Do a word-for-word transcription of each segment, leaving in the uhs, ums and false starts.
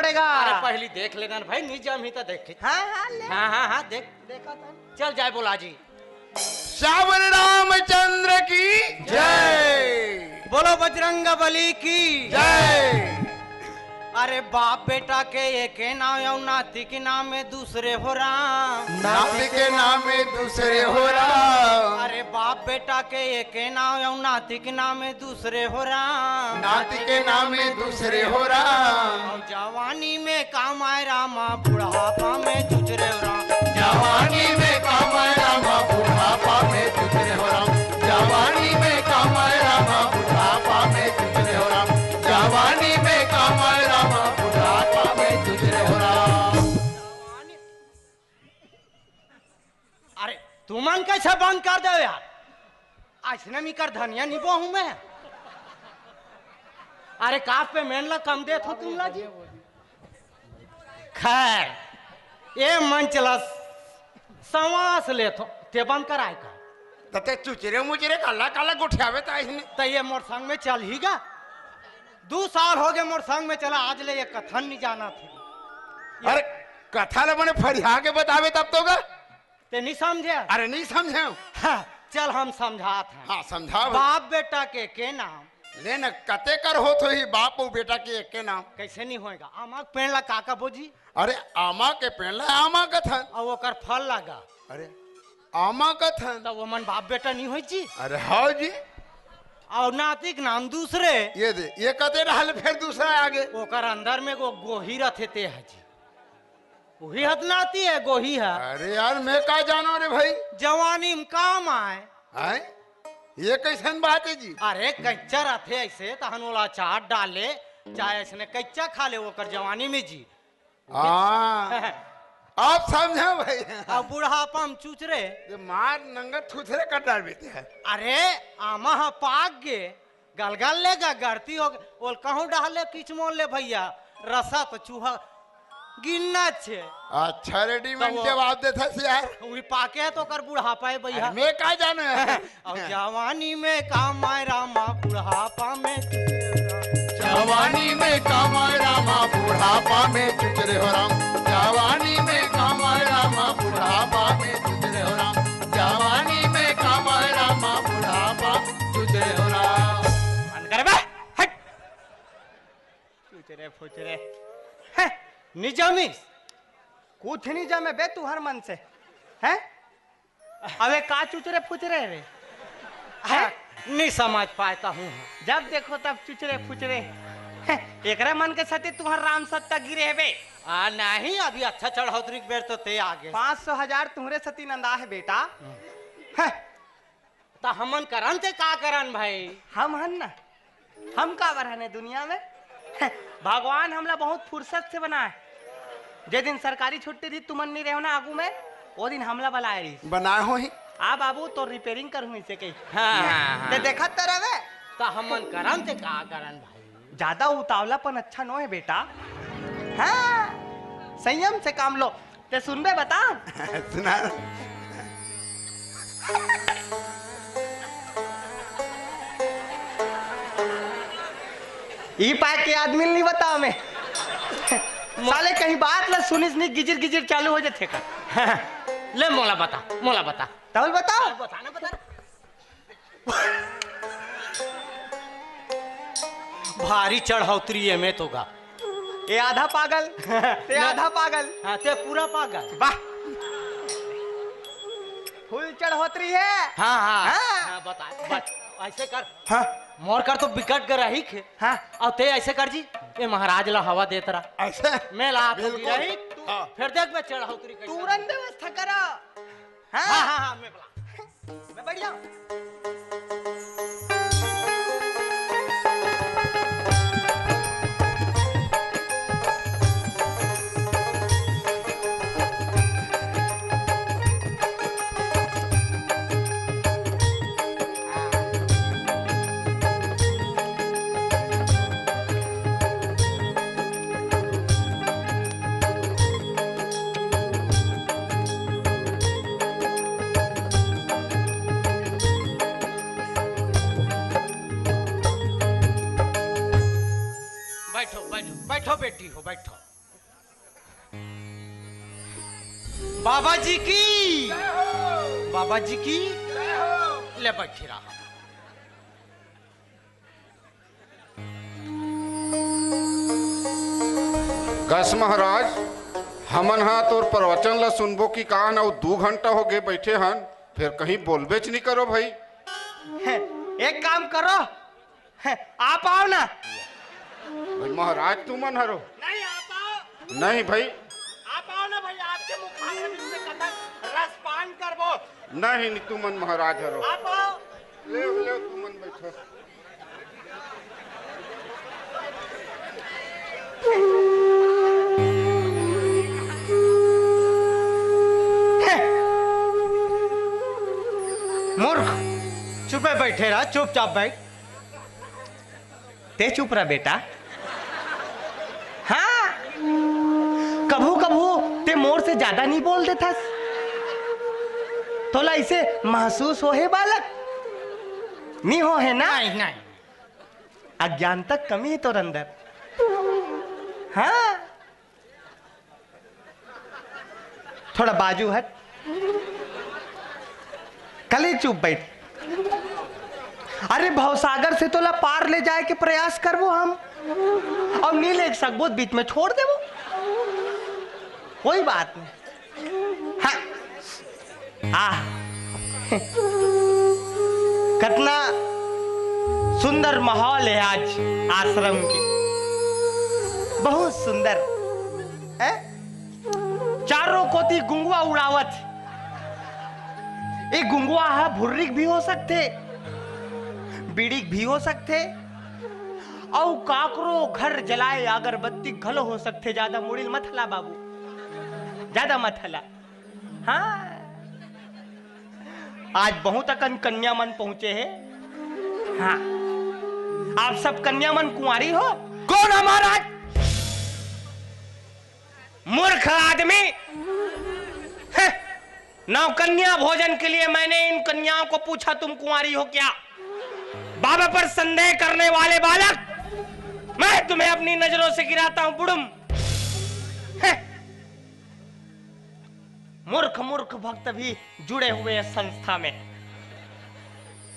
अरे, पहली देख लेना भाई, नहीं जमही त देख। हाँ, हाँ, ले। हाँ, हाँ, हाँ, देख। देखा था। चल जाए बोला जी। श्यावर रामचंद्र की जय। बोलो बजरंग बली की जय। अरे बाप बेटा के एके नाम अउ नाती के नाम में दूसरे हो राम। नाती के नाम में दूसरे हो राम। अरे बाप बेटा के एके नाम अउ नाती के नाम में दूसरे हो राम। नाती के नाम में दूसरे हो राम। अउ जवानी में काम आए रामा, बुढ़ापा में चुचरे हो राम। जवानी में काम आए रामा, बुढ़ापा में चुचरे हो राम। जवानी में काम आए रामा, बुढ़ापा में चुचरे हो राम। जवानी में काम आए रामा, बुढ़ापा में चुचरे हो राम। अरे, तुमन कैसे बंद कर दो यार? अइसने में कर धनिया निबो हूँ मैं। अरे, काफ पे मेन ला कम देत हो तुम ला जी। खैर, ए मंच ला सांस लेत हो, ते बंद कराए का? त ते चुचरे मुचरे काला काला गोठियावे त अइसने। त ये मोर संग में चलही गा? दू साल हो गए मोर संग में चला, आज ले ये कथन नहीं जाना थे। अरे, कथा ला मने फरिया के बतावे तब तो गा। ते नहीं समझे? अरे नहीं समझे। हाँ, चल हम समझात हैं। हाँ, समझाओ भाई। बाप बेटा के के नाम। ले न, कते कर होत होही बाप अउ बेटा के एके नाम। कैसे नहीं होएगा? आमा के पेड़ ला का कबो जी? अरे आमा के पेड़ ला आमा कथन। अउ ओकर फल लगा। अरे आमा कथन। तब वो मन बाप बेटा नहीं होई जी? अरे हाँ जी। अउ नाती के नाम दूसरे। ये दे, ये कते रहल फिर दूसरा आगे। ओकर अंदर में वो गोही रथे ते है जी। वही हत नाती है, गोही है। अरे यार, मैं का जानो रे भाई। जवानी में काम आए। हैं? ये कैसन बात है जी? अरे, कच्चा रथे ऐसे, तहन ओला अचार डाले, चाहे ऐसने कच्चा खा ले, ओकर जवानी में जी। हाँ, अब समझा भाई। अब बुढ़ापा में चुचरे। ये मार नंगर थुथरे कर डाल देते हैं। अरे, आमा ह पाक गे, गलगल ले गा, गलती हो गे। ओल कहूँ डहले किच मोल ले भैया, रसा तो चूहा गिनना छे। अच्छा, readymade तो वो जवाब देता से यार। वही पाके है तो ओकर बुढ़ापा है भैया। अरे, मैं का जाने? और जवानी में काम आए रामा, बुढ़ापा में। जवानी में काम आए रामा, बुढ़ापा में चुचरे हो राम। जवानी में काम आए रामा, बुढ़ापा में चुचरे हो राम। जवानी में काम आए रामा, बुढ़ापा में चुचरे हो राम। बंद कर बे, हट। चुचरे फुचरे। हैं? निजामिस। कुछ नहीं जामे बे तू हर मन से। हैं? अबे का चुचरे फुचरे रे? हैं? नहीं समझ पाता हूँ। जब देखो तब चुचरे फुचरे। हैं? एकरा मन के सती तुहर राम सत्ता गिरे हेबे। आ, नहीं, अभी अच्छा चढ़ौतरी के बेर तो ते आगे। पाँच सौ हजार तुहरे सती नंदा है बेटा। हैं? त हमन करन ते का करन भाई? हम हन ना, हम काबर हन ए दुनिया में? भगवान हमला बहुत फुर्सत से बनाए। जे दिन सरकारी छुट्टी रही, तुमन नहीं रहो ना आगू में, वो दिन हमला बलाए रही। बनाए हो ही। आ बाबू, तो repairing करूँ इसे कही। हाँ, हाँ, हाँ। ते देखत तो रहे। त हमन करन ते का करन भाई? ज्यादा उतावलापन अच्छा नो है बेटा। हाँ, संयम से काम लो। ते सुनबे बता। सुना। ई पाए के आदमी नहीं बता मैं। साले कहीं बात ला सुनिस नहीं, गिजिर गिजिर चालू हो जाथे का। ले मोला बता, मोला बता। तब बता। बता ना, बता ना। भारी चढ़ौतरी है मैं तो गा। ये आधा पागल, ते ना। आधा पागल। हाँ, ते पूरा पागल। वाह। फुल चढ़ौतरी है। हाँ, हाँ। हाँ। हाँ, बता, बता। ऐसे कर। हाँ। मोर कर तो बिकट गे रही खे। हाँ। अउ ते ऐसे कर जी, ये महाराज ला हवा देत रहा। ऐसे? मैं ला तो बिल्कुल। गिरही, हाँ। फिर देख मैं चढ़ौतरी कैसे तुरंत व्यवस्था करो। हाँ। हाँ, हाँ, हाँ, मैं बुला। मैं बैठ जाऊं। बाबा जी की, बाबा जी की। ले बैठी रहा। कस महाराज, हमन हा तोर प्रवचन ला सुनबो कि कान, अउ दू घंटा हो गे बैठे हन, फेर कहीं बोलबेच नहीं करो भाई। एक काम करो, आप आओ ना। भाई महाराज, तुमन हरो। नहीं, आप आओ। नहीं भाई। आप आओ ना भाई, आपके मुखाग्र में से कथक रसपान करबो। नहीं, नहीं, तुमन महाराज हरो। आप आओ। ले, ले, तुमन बैठो। मूर्ख, चुपे बैठे रहा, चुपचाप बैठ। ते चुप रह बेटा। हाँ, कभू कभू ते मोर से ज्यादा नहीं बोल देथस। तोला इसे महसूस हो हे बालक? नहीं हो हे ना? नहीं, नहीं। अज्ञानता कमी हे तोर अंदर। हाँ, थोड़ा बाजू हट। कली चुप बैठ। अरे, भवसागर से तोला पार ले जाए के प्रयास करबो हम, अउ नी ले सकबो त बीच में छोड़ देबो, कोई बात नहीं। हाँ। आह, कतना सुंदर माहौल हे आज आश्रम के, बहुत सुंदर हे। चारों कोती गुंगवा उड़ावत हे। ए गुंगवा ह भुर्रिक भी हो सकथे, बीड़िक भी हो सकथे, अउ काकरो घर जलाए अगरबत्ती घलो हो सकथे। ज्यादा मुड़िल मत हला बाबू, ज्यादा मत हला। हाँ, आज बहुत अकन कन्या मन पहुंचे हे। हाँ, आप सब कन्या मन कुंवारी हो? कौन हे महाराज? मूर्ख आदमी। हैं? नौकन्या भोजन के लिए मैंने इन कन्याओं को पूछा, तुम कुंवारी हो क्या? बाबा पर संदेह करने वाले बालक, मैं तुम्हें अपनी नजरों से गिराता हूं, बुड़ुम। हैं? मूर्ख मूर्ख भक्त भी जुड़े हुए हैं संस्था में।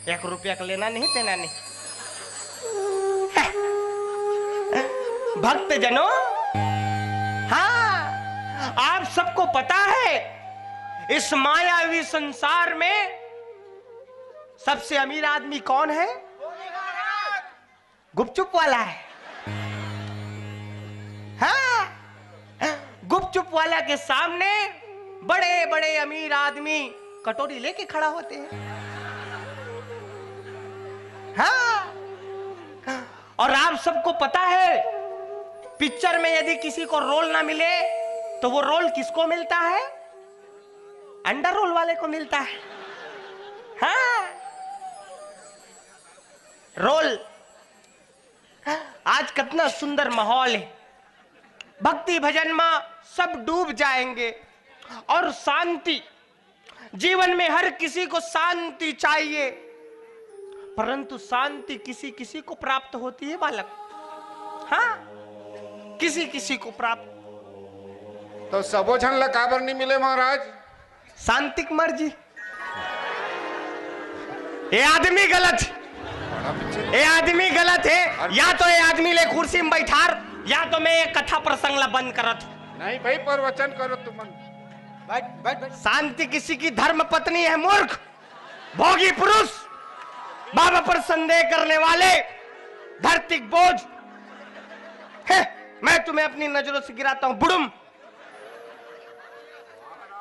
एक रुपया का लेना नहीं देना नहीं। भक्तजनों, हाँ, आप सबको पता है, इस मायावी संसार में सबसे अमीर आदमी कौन है? गुपचुप वाला है। हाँ, गुपचुप वाला के सामने बड़े बड़े अमीर आदमी कटोरी लेके खड़ा होते हैं। हाँ, और आप सबको पता है, पिक्चर में यदि किसी को रोल ना मिले तो वो रोल किसको मिलता है? अंडर रोल वाले को मिलता है। हाँ, रोल। आज कितना सुंदर माहौल है, भक्ति भजन में सब डूब जाएंगे और शांति, जीवन में हर किसी को शांति चाहिए, परंतु शांति किसी किसी को प्राप्त होती है बालक। हाँ, किसी किसी को प्राप्त। तो सबो झन ला काबर नहीं मिले महाराज? शांति की मर्जी। ये आदमी गलत, ये आदमी गलत है। या तो ये आदमी ले कुर्सी में बैठार, या तो मैं ये कथा प्रसंग ला बंद करत हूँ। नहीं भाई, प्रवचन करो तुमन। बैठ, बैठ, बैठ। शांति किसी की धर्म पत्नी है, मूर्ख, भोगी पुरुष, बाबा पर संदेह करने वाले, धरती बोझ। है, मैं तुम्हें अपनी नजरों से गिराता हूँ, बुड़ुम।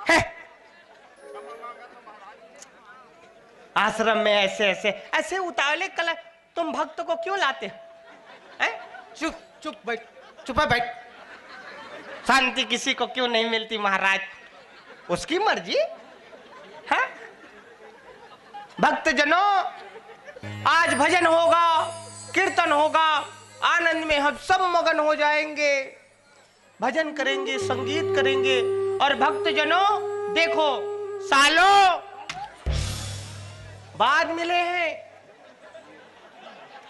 है, आश्रम में ऐसे, ऐसे, ऐसे उतावले कला, तुम भक्त को क्यों लाते हो? हैं? चुप, चुप बैठ, चुप है बैठ। शांति किसी को क्यों नहीं मिलती महाराज? उसकी मर्जी। हाँ? भक्तजनों, आज भजन होगा, कीर्तन होगा, आनंद में हम सब मगन हो जाएंगे। भजन करेंगे, संगीत करेंगे। और भक्तजनों, देखो, सालों बाद मिले हैं,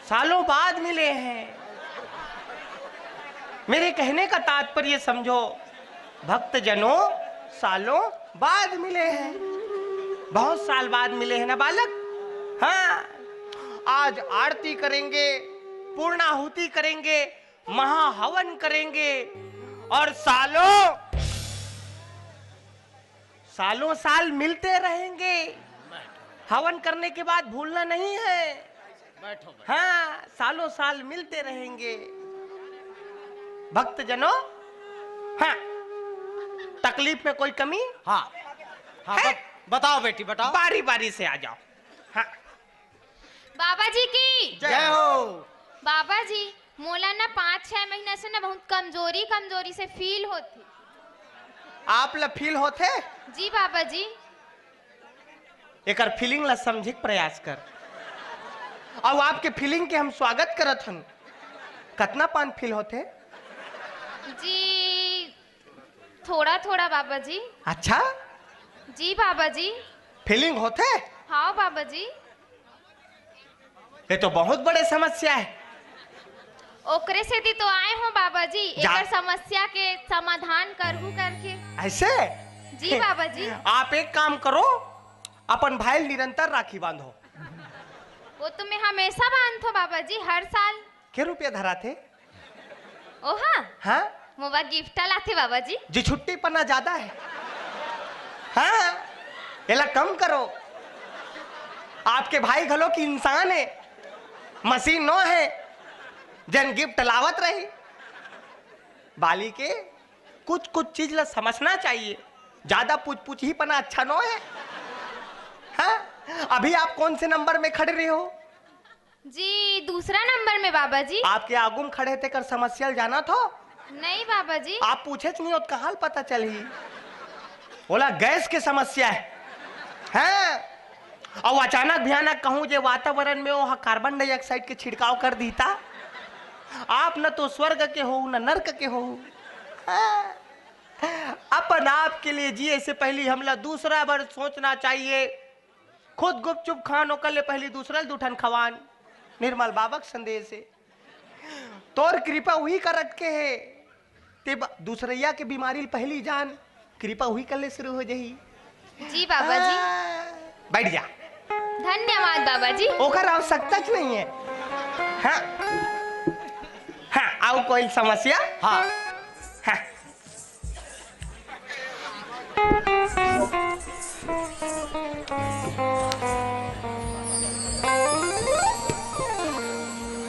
सालों बाद मिले हैं। मेरे कहने का तात्पर्य समझो भक्तजनों, सालों बाद मिले हैं, बहुत साल बाद मिले हैं ना बालक। हाँ, आज आरती करेंगे, पूर्णाहुति करेंगे, महाहवन करेंगे और सालों सालों साल मिलते रहेंगे। हवन करने के बाद भूलना नहीं है। बैठो, बैठो। हाँ, सालों साल मिलते रहेंगे। भक्तजनों, हाँ, तकलीफ में कोई कमी? हाँ, हाँ, है? बत-, बताओ बेटी, बताओ। बारी बारी से आ जाओ। हाँ। बाबा जी की जय हो। बाबा जी, मोला ना पाँच छह महीना से ना बहुत कमजोरी कमजोरी से फील होथे। आप ला फील होथे? जी बाबा जी। एकर फीलिंग ला समझे के प्रयास कर। अउ आपके फीलिंग के हम स्वागत करत हन। कतना पान फील होथे? जी, थोड़ा थोड़ा बाबा जी। अच्छा? जी बाबा जी। फीलिंग होथे? हाँ बाबा जी। ये तो बहुत बड़े समस्या है। ओकरे सेती तो आए हो बाबा जी, जा- एकर समस्या के समाधान करहू करके। ऐसे? जी बाबा जी। आप एक काम करो, अपन भाई ल निरंतर राखी बांधो। वो तो मैं हमेशा बांधथो बाबा जी, हर साल। के रुपया धराथे? ओहा? हाँ? मोवा गिफ्ट लाथे बाबा जी। जी, छुट्टी पना ज्यादा है। हाँ, एला कम करो। आपके भाई घलो की इंसान है, मशीन नो है, जन गिफ्ट लावत रही। बाली के कुछ कुछ चीज ला समझना चाहिए, ज्यादा पूछ पूछ ही पना अच्छा नो है। हाँ? अभी आप कौन से नंबर में खड़े रहे हो? जी, दूसरा नंबर में बाबा जी। आपके आगू म खड़े तेकर समस्या ल जानत हो? नहीं बाबा जी। आप पूछेच नहीं हो त कहाँ ल पता चलही? ओला गैस के समस्या है। हैं? अउ अचानक भयानक कहूँ जे वातावरण में ओहा कार्बन डाइऑक्साइड के छिड़काव कर दीता, आप न तो स्वर्ग के हो, न नर्क के हो। हाँ? अपन आप के लिए जिए से पहली हमला दूसरा बार सोचना चाहिए। खुद गुपचुप खान, ओकर ले पहिली दूसरा ल दू ठन खवान। निर्मल बाबा के संदेश हे। तोर कृपा उही कर अटके हे। ते ब-, दूसरइया के बीमारी ल पहिली जान, कृपा उही कर ले शुरू हो जाही। जी बाबा जी। हाँ, बैठ जा। धन्यवाद बाबा जी। ओकर आवश्यकता च नहीं है। हाँ, हाँ, अउ कोई समस्या? हाँ। हाँ।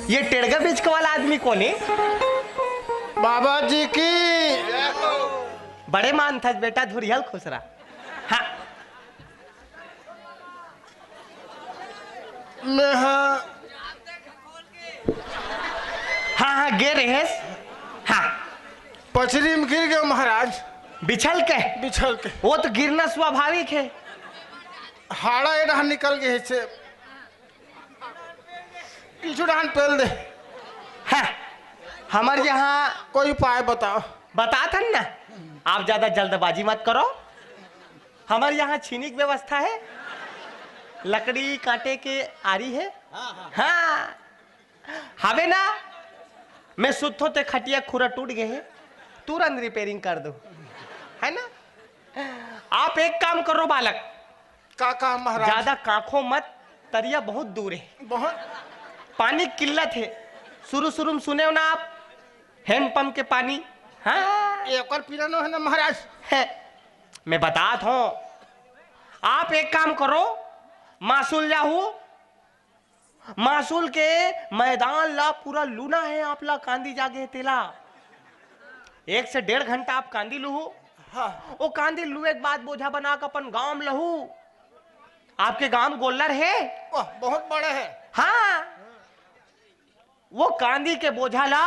ये टेड़गा बेचके वाला आदमी कोन हे? बाबा जी की। बड़े मानथस बेटा, धुरिहल खुसरा। हाँ। मैं हाँ। हाँ, हाँ, गे रहेस। हाँ। पचरी में गिर गयो महाराज। बिछल के? बिछल के। वो तो गिरना स्वाभाविक है। हाड़ा ए डहर निकल गए से। पीछू डहर पेल दे। हाँ, हमर यहाँ कोई उपाय बताओ। बताथन ना, आप ज्यादा जल्दबाजी मत करो। हमर यहाँ छीनी के व्यवस्था है, लकड़ी काटे के आरी है। हाँ, हाँ। हाँ, हवे ना, मैं सुतथों ते खटिया खुरा टूट गए है, तुरंत रिपेयरिंग कर दो, है ना? आप एक काम करो बालक, का काम महाराज? ज्यादा काखो मत, तरिया बहुत दूर है। बहुत। पानी किल्लत है। शुरू शुरू में सुने हो ना आप, हैंडपंप के पानी। हाँ। ये ओकर पीरा नो है ना महाराज? है। मैं बतात हूँ, आप एक काम करो, मासूल जाहू, मासूल के मैदान ला पूरा लूना है आप ला, कांदी जागे तेला। एक से डेढ़ घंटा आप कांदी लूहू। हाँ। ओ कांदी लुए के बाद बोझा बना के अपन गांव में लहू। आपके गांव में गोल्लर है? वाह, बहुत बड़े है। हाँ। वो कांदी के बोझा ला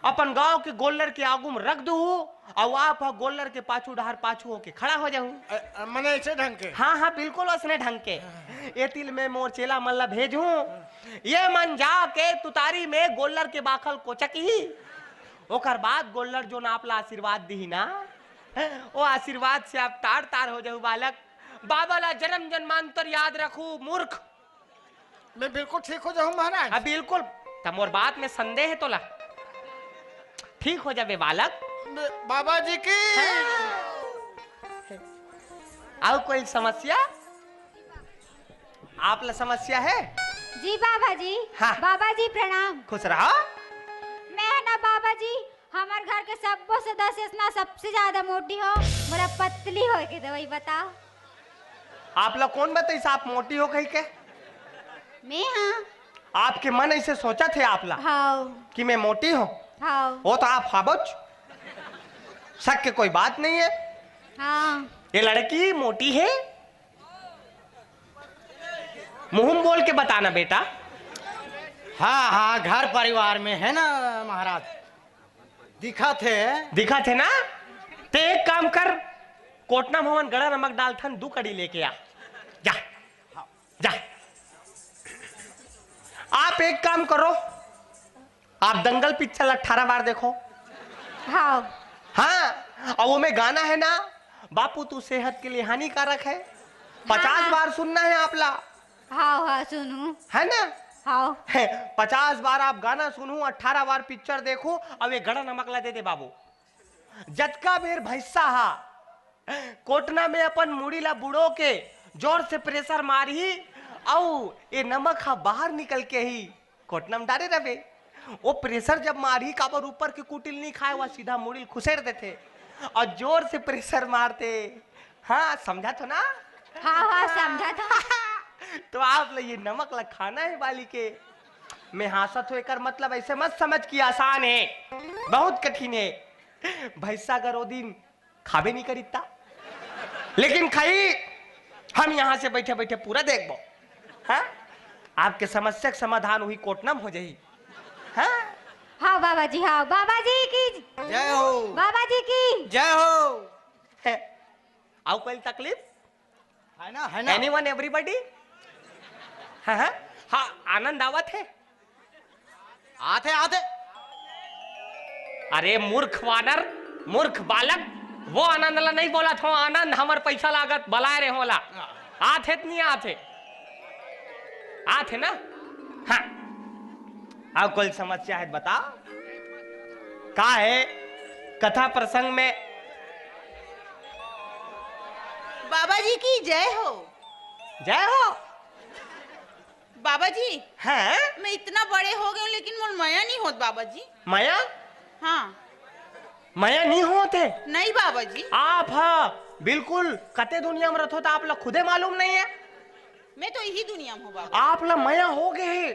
अपन गांव के गोल्लर के आगू में रख दूहू, अउ आप ह गोल्लर के पाछू डहार पाछू होके खड़ा हो जाहू। अ, अ, मने ऐसे ढंग के? हाँ, हाँ, बिल्कुल वैसने ढंग के। ये तिल में मोर चेला मन ला भेजहू, ये मन जाके तुतारी में गोल्लर के बाखल कोचकही। ओकर बाद गोल्लर जोन आप ला आशीर्वाद दिही ना, वो आशीर्वाद से आप तार तार हो जाहू बालक। बाबा ला जन्म जन्मांतर याद रखू मूर्ख। मैं बिल्कुल ठीक हो जाहूँ महाराज। अब बिल्कुल, त मोर बात में संदेह है तोला? ठीक हो जाबे बालक। मैं, बाबा जी की। हाँ। अउ कोई समस्या? आप ला समस्या हे? जी बाबा जी। हाँ। बाबा जी प्रणाम। खुश रहो। मैं ना बाबा जी, हमर घर के सब्बो सदस्य ना सबसे ज्यादा मोटी हो, मोला पतली होए के दवाई बताओ। आप ला कौन बताइस आप मोटी हो कही के? मैं हाँ। आपके मन ऐसे सोचत हे आप ला हाँ। कि मैं मोटी हूँ? हाँ। वो तो आप हाबोच, शक के कोई बात नहीं है। हाँ। ये लड़की मोटी है, मुंह में बोल के बताना बेटा। हाँ हाँ, घर परिवार में है ना महाराज, दिखत हे। दिखत हे ना? ते एक काम कर, कोटना भवन गड़ा नमक डालथन, दू कड़ी लेके आ। जा, जा। आप एक काम करो, आप दंगल पिक्चर अठारह बार देखो। हाँ। हाँ, अउ ओमे गाना है ना, बापू तू सेहत के लिए हानिकारक है, पचास हाँ। बार सुनना है आप ला। हाँ हाँ सुनू। है ना? हाँ। पचास बार आप गाना सुनू, अठारह बार पिक्चर देखू, अउ ये गड़ा नमक ला दे दे बाबू। जतका बेर भैंसा हा कोटना में अपन मुड़ी ला बुड़ो के जोर से प्रेशर मारही, अउ ये नमक हा बाहर निकल के ही कोटना में डारे रहे। वो प्रेशर जब मारही, काबर ऊपर के कुटिल नहीं खाए, वह सीधा मुड़ी ल खुसेर देथे अउ जोर से प्रेशर मारथे। हाँ, समझा थो ना? हाँ हाँ समझा थो। तो आप ला ये नमक ला खाना है बाली के। मैं हाँसत हो, एकर मतलब ऐसे मत समझ कि आसान है, बहुत कठिन है। भैंसा अगर वो दिन खाबे नहीं करिता, लेकिन खाई, हम यहाँ से बैठे बैठे पूरा देखबो। हाँ, आपके समस्या के समाधान वही कोटनम हो जाई। हाँ। हाँ बाबा जी, हाँ बाबा जी की। जय हो। बाबा जी की। जय हो। है, अउ कोई तकलीफ? है ना, है ना। Anyone, everybody? हाँ हाँ। हाँ, आनंद आवत है। आथे आथे। अरे मूर्ख वानर, मूर्ख बालक, वो आनंद ला नहीं बोलत हो। आनंद हमर पैसा लागत बलाए रहे होला। आथे त नहीं आथे? आथे ना? हाँ। अउ कोई समस्या है त बताओ। का है कथा प्रसंग में? बाबा जी की जय हो। जय हो। बाबा जी, हाँ? मैं इतना बड़े हो गए हूँ, लेकिन मोर मया नहीं होत बाबा जी। मया? हाँ। मया नहीं होत हे? नहीं बाबा जी। आप हा बिल्कुल कते दुनिया में रथो त आप ला खुदे मालूम नहीं है। मैं तो यही दुनिया में हूँ बाबा। आप ला मया हो गए हे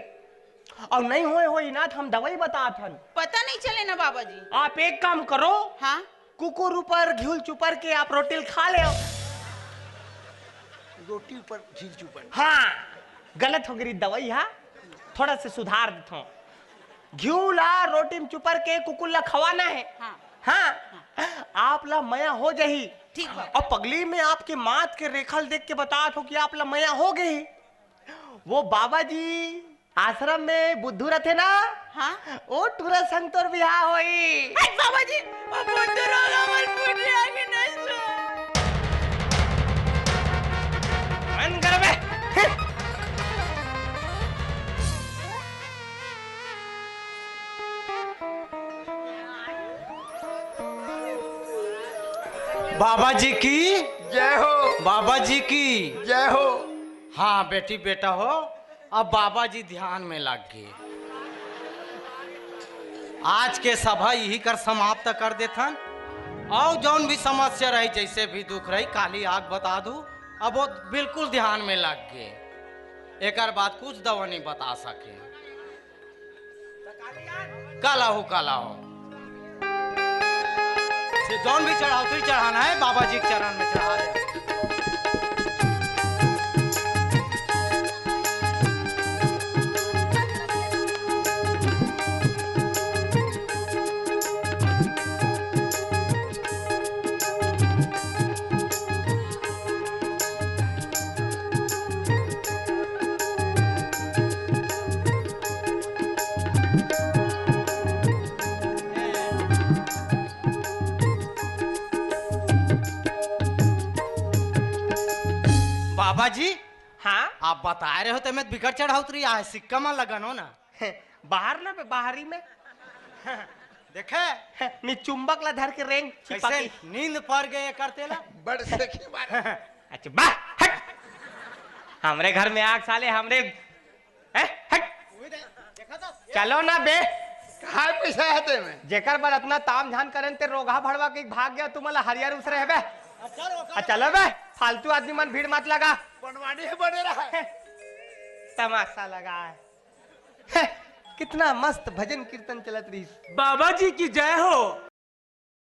अउ नहीं होए होई ना त हम दवाई बतात हन। पता नहीं चले ना बाबा जी। आप एक काम करो, हाँ? कुकुर ऊपर घिउल चुपर के आप रोटी ल खा ले। रोटी ऊपर घिउल चुपर। हाँ, गलत हो गई दवाई, हाँ, थोड़ा से सुधार देता हूँ। घिउल आ रोटी में चुपर के कुकुर ला खवाना है। हाँ। हाँ, आप ला मया हो जाही। ठीक बा। अउ पगली में आपके माथ के रेखा ल देख के बतात हो कि आप ला मया हो गई। वो बाबा जी आश्रम में बुद्धू रथे ना, हाँ? ओ टूरा संग तोर बिहाव होई। हट बाबा जी, वो बुद्धू रोग हमर पुटरी आगे नहीं सुन। बंद कर बे। बाबा जी की जय हो। बाबा जी की जय हो। हाँ बेटी बेटा हो, अब बाबा जी ध्यान में लग गए। आज के सभा यही कर समाप्त कर देथन। अउ जौन भी समस्या रही, जैसे भी दुख रही, काली आग बता दू। अब वो बिल्कुल ध्यान में लग गए। एकर बाद कुछ दवा नहीं बता सके। काला हो, काला हो। से जौन भी चढ़ाव, तू ही चढ़ाना है, बाबा जी के चरण में चढ़ा दे। बाबा जी, हाँ? आप बताए रहे हो तो मैं बिगड़ चढ़ाउत रही, आ सिक्का मा लगन हो ना। बाहर ना बे, बाहरी में। देखे? मी चुंबक ला धर के रेंग चिपा कैसे के। नींद पर गए करते ला? बड़ सेखी मारा। अच्छा, बा, हट। हमरे घर में आग साले, हमरे, हैं? हट। चलो ना बे। कहाँ पैसा आते में? जेकर बर अतना ताम झान करन ते रोगहा भड़वा के भाग गया, तुमला हरियर उसरे हबे। आ, चलो बे, फालतू आदमी मन भीड़ मत लगा। बनवानी है बने रहा है। तमाशा लगा है। कितना मस्त भजन कीर्तन चलत रही। बाबा जी की जय हो।